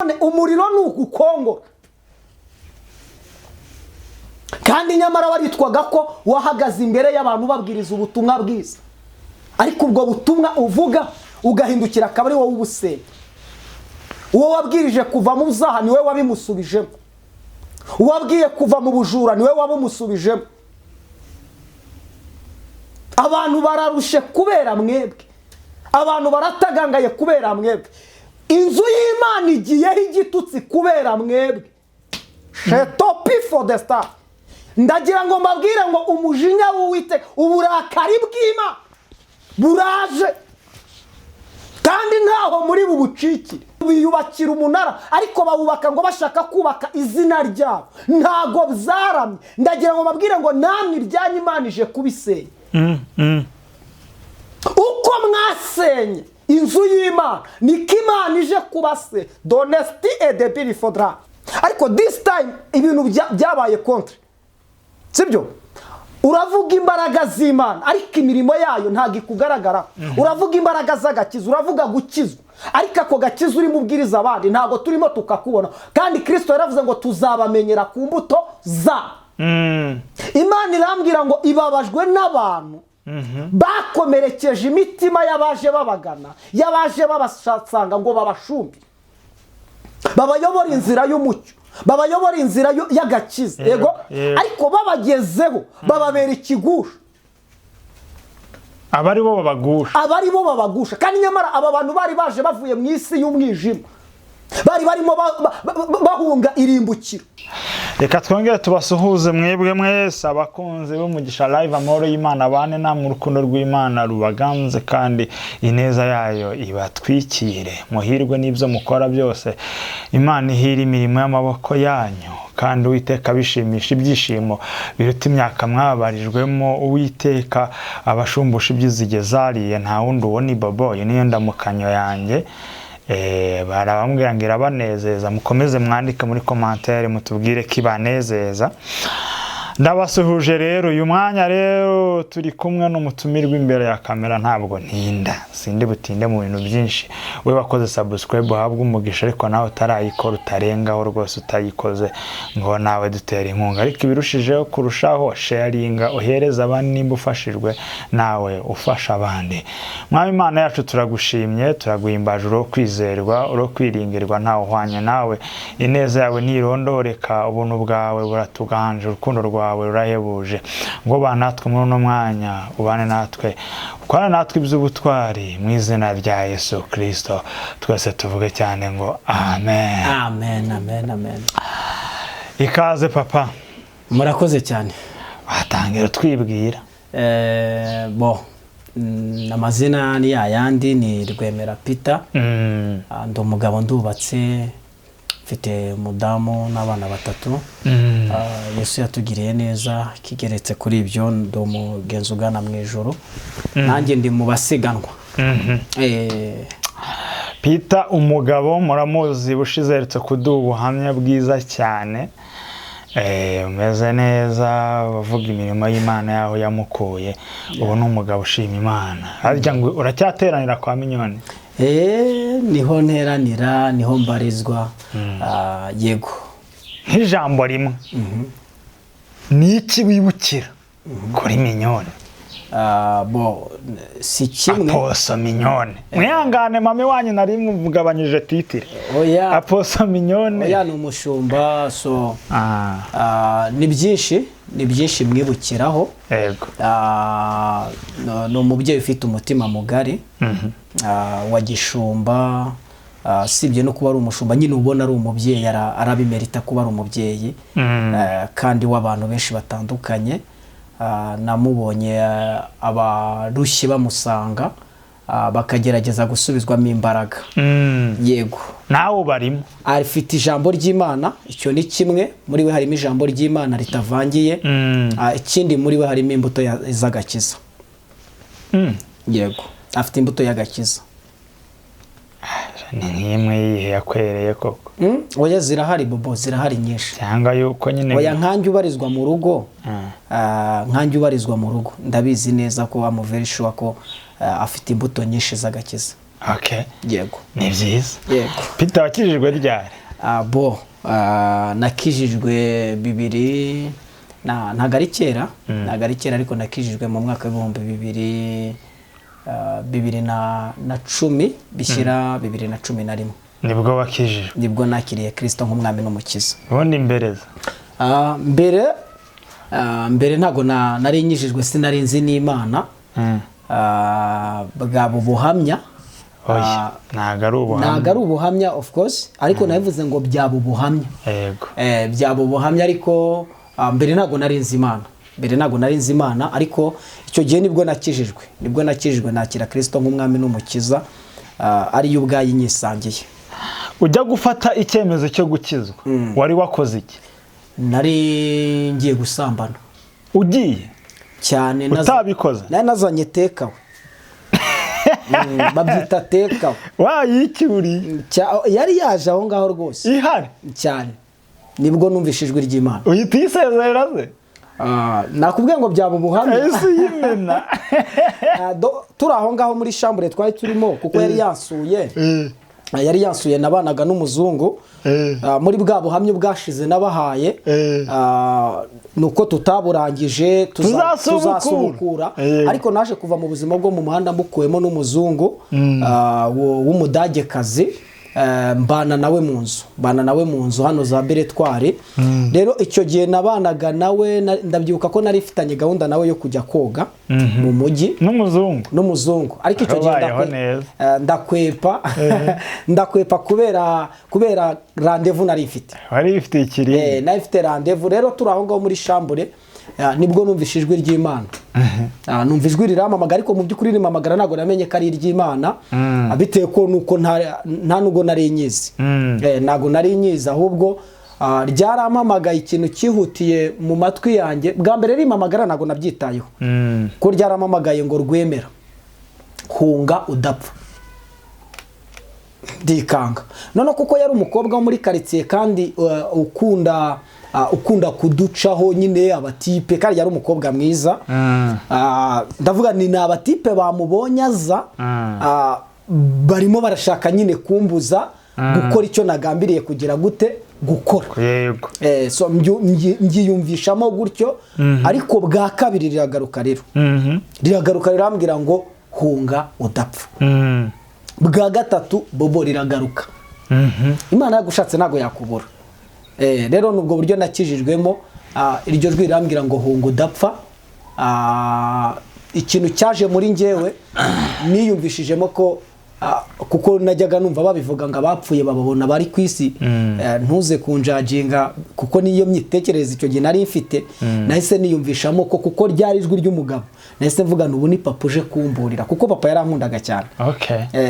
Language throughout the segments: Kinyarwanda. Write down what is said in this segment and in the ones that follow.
None umuriro ni ugukongora, kandi nyamara waritwaga ko wahagaze imbere y'abantu babwiriza ubutumwa bwiza, ariko ubwo butumwa uvuga ugahindukira akaba ari wowe ubusenya. Uwo wabwirije kuva mu byaha niwe wabimusubijemo, uwabwiye kuva mu bujura niwe wabumusubijemo. Abantu bararushe kubera mwebwe, abantu baratagangaye kubera mwebwe, inzu y'Imana igiyeho igitutsi kubera mwebwe. Shetopi for the star. Ndagira ngo mbabwire ngo umujinya w'Uwiteka, uburakari bw'Imana buraje, kandi ntaho muri bubucikire. Biyubakira umunara, ariko bawubaka ngo bashaka kubaka izina ryabo, ntago byaramye. Ndagira ngo mbabwire ngo namwe iryanyu Imana ije kubisenya. Uko mwasenye inzu y'Imana niko Imana ije kubase donesiti edebiri fodra. Ariko this time ibintu byabaye contre, sibyo? Uravuga imbaraga z'Imana, ariko imirimo yayo ntabwo ikugaragara. Uravuga imbaraga z'agakiza, uravuga gukizwa, ariko ako gakiza urimo ubwiriza abandi ntabwo turimo tukakubona. Kandi Kirisito yaravuze ngo tuzabamenyera ku mbuto za. Imana irambwira ngo ibabajwe n'abantu bakomerekeje imitima y'abaje babagana, y'abaje babasanga ngo babashumbe, babayobora inzira y'umucyo, babayobora inzira y'agakiza. Yego, ariko babagezeho bababera ikigusha. Aba ari bo babagusha. Aba ari bo babagusha. Kandi nyamara aba bantu bari baje bavuye mu isi y'umwijima, bari barimo bahunga irimbukiro. Reka twongere tubasuhuze mwebwe mwese abakunzi b'Umugisha Live. Amahoro y'Imana bane namwe, urukundo rw'Imana rubaganze kandi ineza yayo ibatwikire. Muhirwe n'ibyo mukora byose, Imana ihira imirimo y'amaboko yanyu, kandi Uwiteka abishimisha ibyishimo biruta imyaka mwababarijwemo. Uwiteka abashumbusha iby'izige zariye. Nta wundi ubona ibobo, iyo niyo ndamukanyo yanjye. Barabambwira ngo irabanezeza. Mukomeze mwandike muri commentaire mutubwire ko ibanezeza. Ndabasuhuje rero. Uyu mwanya rero turi kumwe n'umutumirwa imbere ya kamera. Ntabwo ntinda, sindi butinde mu bintu byinshi. We wakoze subscribe uhabwe umugisha, ariko nawe utarayikora utarengaho rwose utayikoze ngo nawe dutera inkunga. Ariko ibirushijeho kurushaho, sharinga uhereza abandi nimba ufashijwe, nawe ufasha abandi. Mwami Imana yacu, turagushimye, turaguhimbaje. Uro kwizerwa, uro kwiringirwa, ntawe uhwanye nawe. Ineza yawe ntirondoreka, ubuntu bwawe buratuganje, urukundo rwawe rurahebuje. Ngo ba natwe muri uno mwanya, ubane natwe, ukwane natwe iby'ubutwari, mu izina rya Yesu Kirisito. Twese tuvuge cyane ngo amen. Amen, amen, amen. Ikaze, papa. Murakoze cyane. Watangira twibwira. Bo amazina ni yayandi, ni Rwemera Peter. Ndi umugabo, ndubatse, mfite umudamu n'abana batatu. Yesu yatugiriye neza. Kigeretse kuri ibyo, ndi umugenzi ugana mu ijoro, nanjye ndi mu basiganwa. Peter umugabo muramuzi, bushize aherutse kuduha ubuhamya bwiza cyane, umeze neza, bavuga imirimo y'Imana yaho yamukuye. Ubu ni umugabo ushima Imana. Harya ngo uracyateranira kwa Minyoni? Niho nteranira, niho mbarizwa. Yego. Nk'ijambo rimwe, ni iki wibukira kuri Minyoni? Bo si kimwe. Apostle Minyoni, mwihangane, mami wanyu nari mugabanyije titre. Oya. Apostle Minyoni. Oya, ni umushumba, so ni byinshi, ni byinshi mwibukiraho. Ni umubyeyi ufite umutima mugari, wa gishumba. Usibye no kuba ari umushumba nyine, ubona ari umubyeyi, arabimerita kuba ari umubyeyi, kandi w'abantu benshi batandukanye. Namubonye abarushye bamusanga, bakagerageza gusubizwamo imbaraga. Yego. Nawe ubarimo. Afite ijambo ry'Imana, icyo ni kimwe. Muri we harimo ijambo ry'Imana ritavangiye. Ikindi, muri we harimo imbuto z'agakiza. Yego, afite imbuto y'agakiza. Ni nk'imwe yihe yakwereye koko? Oya, zirahari bobo, zirahari nyinshi. Cyangwa yuko nyine Oya, nkanjye ubarizwa mu rugo, nkanjye ubarizwa mu rugo, ndabizi neza ko am very sure ko afite imbuto nyinshi z'agakiza. Okay. Yego. Ni byiza. Yego. Peter, wakijijwe ryari? Bo nakijijwe bibiri na, ntabwo ari kera, ntabwo ari kera, ariko nakijijwe mu mwaka w'ibihumbi 2000, 2010 bishyira 2011. Nibwo wakijijwe? Nibwo nakiriye Kirisito nk'umwami n'umukiza. Ubundi imbereza? Mbere ntabwo nari nkijijwe, sinari nzi n'Imana. Bwaba ubuhamya. Oya. Ah, ntabwo ari ubuhamya. Ntabwo ari ubuhamya, of course, ariko nabivuze ngo byaba ubuhamya. Yego. Byaba ubuhamya, ariko mbere ntabwo nari nzi Imana, mbere ntabwo nari nzi Imana, ariko icyo gihe nibwo nakijijwe, nibwo nakijijwe, nakira Kirisito nk'umwami n'umukiza, ariyo ubwayo inyisangiye. Ujya gufata icyemezo cyo gukizwa, wari wakoze iki? Nari ngiye gusambana. Ugiye? Cyane. Utabikoze? Nari nazanye takeaway. Babyita takeaway. Wayicyuriye? Yari yaje aho ngaho rwose. Ihari? Cyane. Nibwo numvise ijwi ry'Imana. Uhita uyisezerera se? Nakubwiye ngo byaba ubuhamya. Ese uyimena? Turi aho ngaho muri chambre twari turimo, kuko yari yansuye. Yari yansuye, nabanaga n'umuzungu. Muri bwa buhamya bwashize nabahaye, nuko tutaburangije, Tuzasubukura. tuzasubukura. Ariko naje kuva mu buzima bwo mu muhanda mbukuwemo n'umuzungu w'umudagekazi. Mbana nawe mu nzu, mbana nawe mu nzu hano za Beretwari. Rero icyo gihe nabanaga nawe, ndabyibuka ko nari mfitanye gahunda nawe yo kujya koga mu mujyi. N'umuzungu? N'umuzungu, ariko icyo gihe Wabayeho neza. Ndakwepa, ndakwepa kubera rendez-vous nari mfite. Wari wifitiye ikirindi. Nari mfite rendez-vous. Rero turi aho ngaho muri chambre, nibwo numvise ijwi ry'Imana. Numva ijwi rirampamagara, ariko mu by'ukuri rimpamagara ntabwo namenye ko ari iry'Imana. Bitewe ko nuko nta nubwo nari nyizi. Ntabwo nari nyizi, ahubwo ryarampamagaye. Ikintu cyihutiye mu matwi yanjye bwa mbere rimpamagara, ntabwo nabyitayeho, ko ryarampamagaye ngo: "Rwemera, hunga udapfa." Ndikanga none, kuko yari umukobwa wo muri karitsiye kandi ukunda kuducaho nyine abatipe, kandi yari umukobwa mwiza. Ndavuga ni abatipe bamubonye aza, barimo barashaka nyine kumbuza gukora icyo nagambiriye kugira gute gukora. So mbyiyumvishamo gutyo, ariko bwa kabiri riragaruka rero, riragaruka rirambwira ngo: "Hunga udapfa." Bwa gatatu bobo riragaruka. Imana yagushatse ntabwo yakubura. Rero ni ubwo buryo nakijijwemo. Iryo jwi rirambwira ngo: "Hunga udapfa." Ikintu cyaje muri njyewe, niyumvishijemo ko kuko najyaga numva babivuga ngo abapfuye bababona bari ku isi. Ntuze kunjajinga, kuko niyo myitekerereze icyo gihe nari mfite. Nahise niyumvishamo ko kuko ryari ijwi ry'umugabo, nahise mvuga ubu ni papa uje kumburira, kuko papa yarankundaga cyane.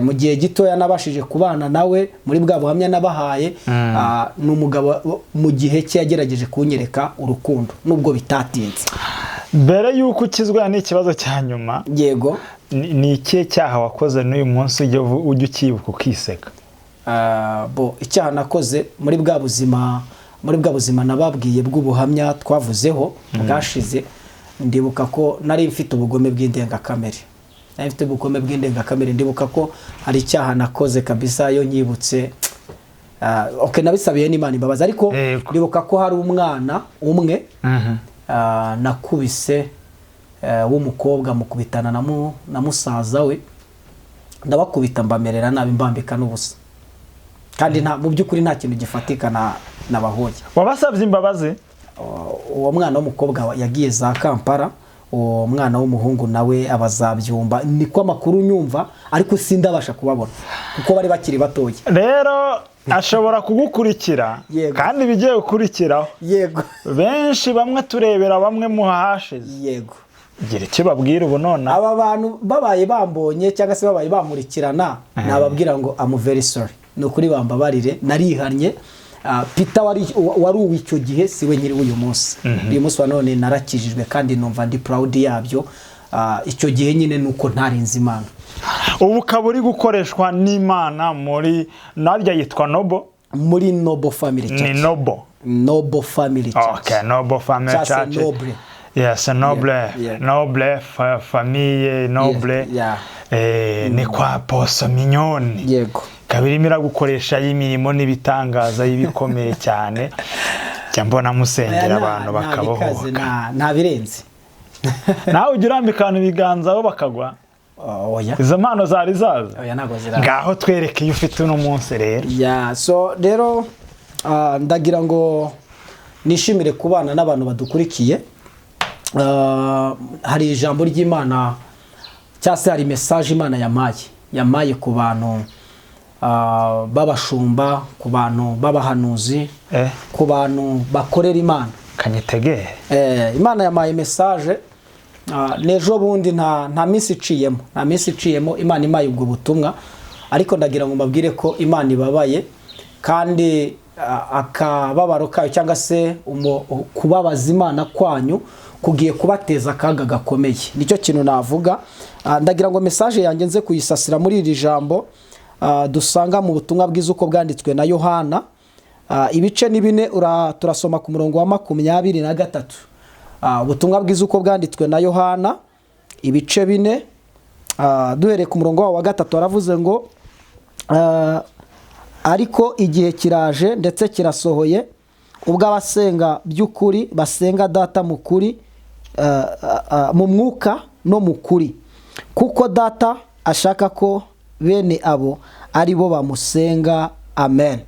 Mu gihe gitoya nabashije kubana nawe, muri bwa buhamya nabahaye, ni umugabo mu gihe cye yagerageje kunyereka urukundo nubwo bitatinze. Mbere y'uko ukizwa, ni ikibazo cya nyuma. Yego. Ni ikihe cyaha wakoze n'uyu munsi ujya ukibuka ukiseka? Bo icyaha nakoze muri bwa buzima nababwiye bw'ubuhamya twavuzeho bwashize, ndibuka ko nari mfite ubugome bw'indengakamere, nari mfite ubugome bw'indengakamere. Ndibuka ko hari icyaha nakoze kabisa, iyo nyibutse, okay, nabisabiye n'Imana imbabazi, ariko ndibuka ko hari umwana umwe nakubise, w'umukobwa, mukubitana na musaza we, ndabakubita, mbamerera nabi, mbambika n'ubusa, kandi nta mu by'ukuri nta kintu gifatika nabahoye. Wabasabye imbabazi? Uwo mwana w'umukobwa yagiye za Kampala, uwo mwana w'umuhungu nawe abazabyumba, niko amakuru nyumva, ariko sindabasha kubabona kuko bari bakiri batoya. Rero ashobora kugukurikira. Yego. Kandi ibigiye gukurikiraho, benshi bamwe turebera bamwe mu hahashize. Gira icyo babwira ubu nonaha. Aba bantu babaye bambonye cyangwa se babaye bankurikirana, nababwira ngo am very sorry, ni ukuri bambabarire, narihannye. Peter wari uw'icyo gihe si we nyiri uyu munsi. Uyu munsi wa none narakijijwe kandi numva ndi proud yabyo. Icyo gihe nyine ni uko ntarinze Imana. Ubu ukaba uri gukoreshwa n'Imana muri narya yitwa Nobo? Muri Noble Family Ni Church. Nobo? Noble Family Church. Okay, Noble Family Cyangwa se Church. Noble. Yes, Noble. Yeah. Noble famille noble. Yeah. Ni kwa Poso Mignone. Yego. Ikaba irimo iragukoresha y'imirimo n'ibitangaza y'ibikomeye cyane. Jya mbona musengera abantu bakabohoka. Nta birenze. Nawe ujya urambika abantu ibiganza bo bakagwa? Oya. Izo mpano zari zaza? Oya, ntabwo ziraza. Ngaho twereke iyo ufite uno munsi rero. Ya, so rero ndagira ngo nishimire kubana n'abantu badukurikiye. Hari ijambo ry'Imana cyangwa se hari message Imana yamaye ku bantu b'abashumba, ku bantu b'abahanuzi, ku bantu bakorera Imana. Kanyitegere. Imana yamaye message n'ejo bundi, nta minsi iciyemo, nta minsi iciyemo Imana imaye ubwo butumwa. Ariko ndagira ngo mbabwire ko Imana ibabaye, kandi akababaro kayo cyangwa se kubabaza Imana kwanyu kugiye kubateza akaga gakomeye. Nicyo kintu navuga. Ndagira ngo message yanjye nze kuyisasira muri iri jambo dusanga mu butumwa bwiza uko bwanditswe na Yohana. Ibice ni 4, turasoma ku murongo wa 23. Ubutumwa bwiza uko bwanditswe na Yohana ibice 4, duhereye ku murongo wawo wa 3, aravuze ngo ariko igihe kiraje ndetse kirasohoye, ubwo abasenga by'ukuri basenga Data mu kuri, mu mwuka no mu kuri, kuko Data ashaka ko bene abo ari bo bamusenga. Amen.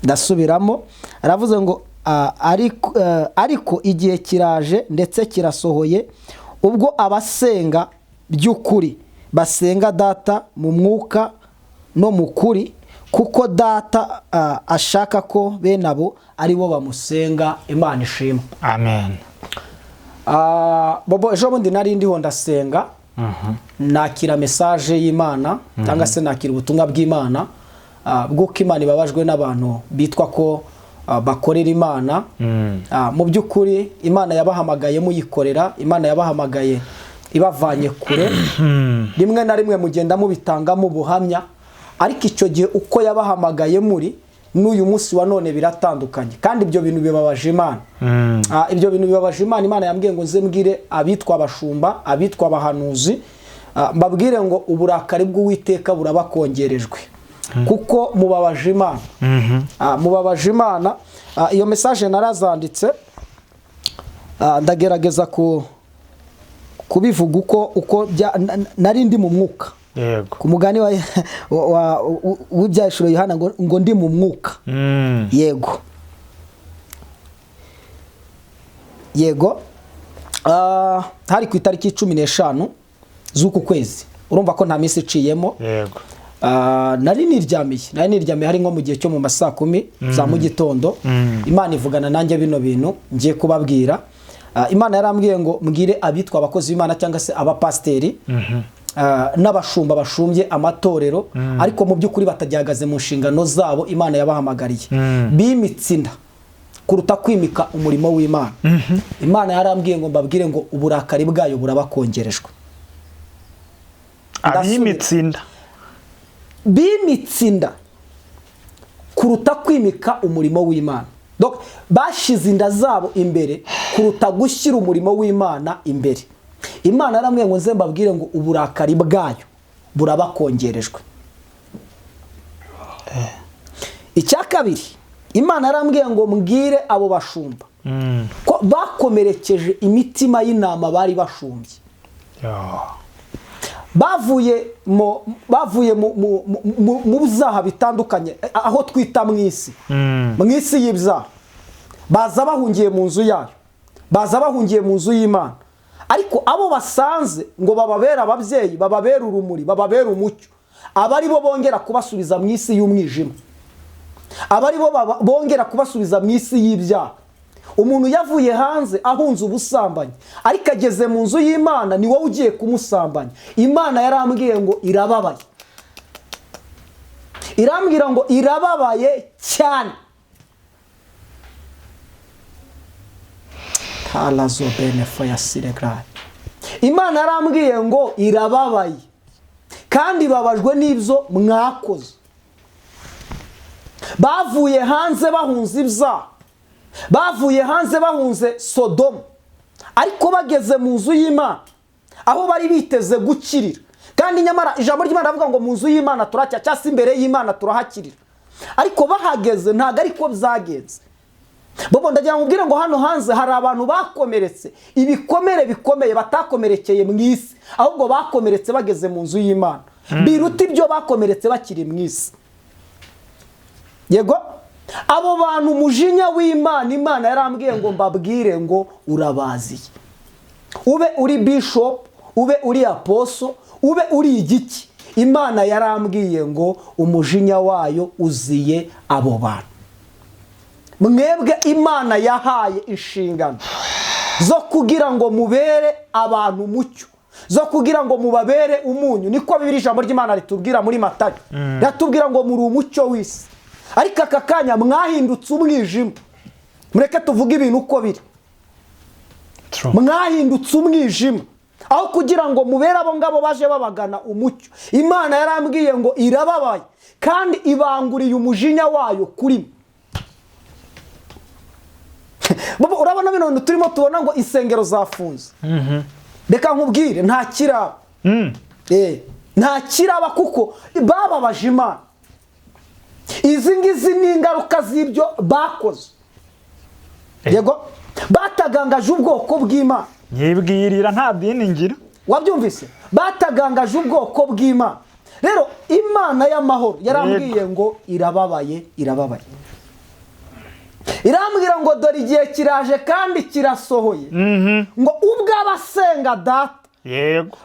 Ndasubiramo, aravuze ngo ariko igihe kiraje ndetse kirasohoye, ubwo abasenga by'ukuri basenga Data mu mwuka no mu kuri, kuko Data ashaka ko bene abo ari bo bamusenga. Imana ishimwe. Amen. Bobo, ejo bundi nari ndiho ndasenga, nakira message y'Imana cyangwa se nakira ubutumwa bw'Imana bw'uko Imana ibabajwe n'abantu bitwa ko bakorera Imana. Mu by'ukuri Imana yabahamagaye muyikorera, Imana yabahamagaye ibavanye kure. Rimwe na rimwe mugenda mubitangamo ubuhamya, ariko icyo gihe uko yabahamagaye muri n'uyu munsi wa none biratandukanye, kandi ibyo bintu bibabaje Imana. Ibyo bintu bibabaje Imana. Imana yambwiye ngo nze mbwire abitwa abashumba, abitwa abahanuzi, mbabwire ngo uburakari bw'Uwiteka burabakongerejwe, kuko mubabaje Imana. Mubabaje Imana. Iyo message narazanditse, ndagerageza kubivuga uko nari ndi mu mwuka. Yego. Ku mugani w'ibyahishuriwe Yohana ngo ndi mu mwuka. Yego. Yego. Hari ku itariki 15 z'uku kwezi. Urumva ko nta minsi iciyemo. Yego. Nari niryamiye hari nko mu gihe cyo mu masaa 10 za mu gitondo. Imana ivugana nanjye bino bintu ngiye kubabwira. Imana yarambwiye ngo mbwire abitwa abakozi b'Imana cyangwa se abapasteri n'abashumba bashumbye amatorero, ariko mu by'ukuri batagihagaze mu nshingano zabo Imana yabahamagariye, bimitse inda kuruta kwimika umurimo w'Imana. Imana yarambwiye ngo mbabwire ngo uburakari bwayo burabakongerejwe. Abimitse inda, bimitse inda kuruta kwimika umurimo w'Imana. Donc bashize inda zabo imbere kuruta gushyira umurimo w'Imana imbere. Imana yaramwe ngo nze mbabwire ngo uburakari bwayo burabakongerejwe. Icya kabiri, Imana yarambwiye ngo mbwire abo bashumba ko bakomerekeje imitima y'intama bari bashumbye. Bavuye mu byaha bitandukanye, aho twita mu isi, mu isi y'ibyaha, baza bahungiye mu nzu yayo, baza bahungiye mu nzu y'Imana. Ariko abo basanze ngo bababera ababyeyi, bababera urumuri, bababera umucyo, abari bo bongera kubasubiza mu isi y'umwijima, abari bo bongera kubasubiza mu isi y'ibyaha. Umuntu yavuye hanze ahunze ubusambanyi, ariko ageze mu nzu y'Imana ni wowe ugiye kumusambanya. Imana yarambwiye ngo irababaye, irambwira ngo irababaye cyane. Imana yarambwiye ngo irababaye kandi babajwe n'ibyo mwakoze. Bavuye hanze bahunze ibyaha, bavuye hanze bahunze Sodoma, ariko bageze mu nzu y'Imana aho bari biteze gukirira Kandi nyamara ijambo ry'Imana rivuga ngo mu nzu y'Imana turacya, cyangwa se imbere y'Imana turahakirira. Ariko bahageze ntabwo ariko byagenze. Bobo, ndagira ngo ubwire ngo hano hanze hari abantu bakomeretse ibikomere bikomeye, batakomerekeye mu isi, ahubwo bakomeretse bageze mu nzu y'Imana, biruta ibyo bakomeretse bakiri mu isi. Yego, abo bantu umujinya w'Imana, Imana yarambwiye ngo mbabwire ngo urabaziye. Ube uri bishop, ube uri apostle, ube uri igiki, Imana yarambwiye ngo umujinya wayo uziye abo bantu. Mwebwe Imana yahaye inshingano zo kugira ngo mubere abantu umucyo, zo kugira ngo mubabere umunyu. Niko bibiri ijambo ry'Imana ritubwira muri Matayo, riratubwira ngo muri umucyo w'isi. Ariko aka kanya mwahindutse umwijima. Mureke tuvuge ibintu uko biri. Mwahindutse umwijima aho kugira ngo mubere abo ngabo baje babagana umucyo. Imana yarambwiye ngo irababaye kandi ibanguriye umujinya wayo kuri mwe. Urabona bino bintu turimo tubona ngo insengero zafunze. Reka nkubwire, nta kiraba, nta kiraba, kuko bababaje Imana. Izi ngizi ni ingaruka z'ibyo bakoze. Yego, batagangaje ubwoko bw'Imana. Nyibwirira, nta dini ngira. Wabyumvise? Batagangaje ubwoko bw'Imana. Rero Imana y'amahoro yarambwiye ngo irababaye, irababaye. Irambwira ngo dore igihe kiraje kandi kirasohoye, ngo ubwo abasenga Data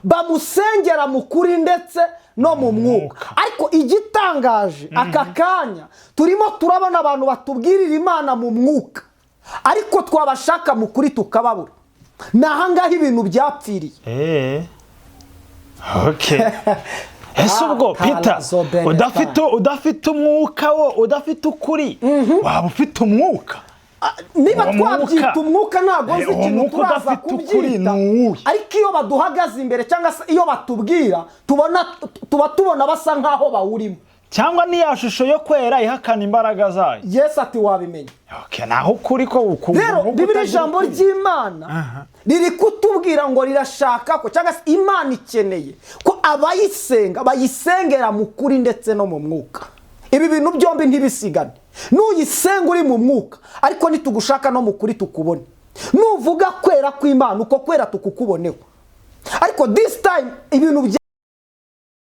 bamusengera mu kuri ndetse no mu mwuka. Ariko igitangaje, aka kanya turimo turabona abantu batubwirira Imana mu mwuka, ariko twabashaka mu kuri tukababura. Ni ahangaha ibintu byapfiriye. Ese ubwo Peter, udafite umwuka, wo udafite ukuri, waba ufite umwuka? Niba twabyita umwuka, ntabwo nzi ikintu turaza kubyita, ariko iyo baduhagaze imbere cyangwa se iyo batubwira, tubona tuba tubona basa nk'aho bawurimo. Cyangwa niya shusho yo kwera ihakana imbaraga zayo. Yesu ati wabimenya. Naho ukuri ko Rero Bibiri, ijambo ry'Imana riri kutubwira ngo rirashaka ko, cyangwa se Imana ikeneye ko abayisenga bayisengera mu kuri ndetse no mu mwuka. Ibi bintu byombi ntibisigane. Nuyisenga uri mu mwuka, ariko nitugushaka no mu kuri tukubone. Nuvuga kwera kw'Imana, uko kwera tukukuboneho. Ariko this time ibintu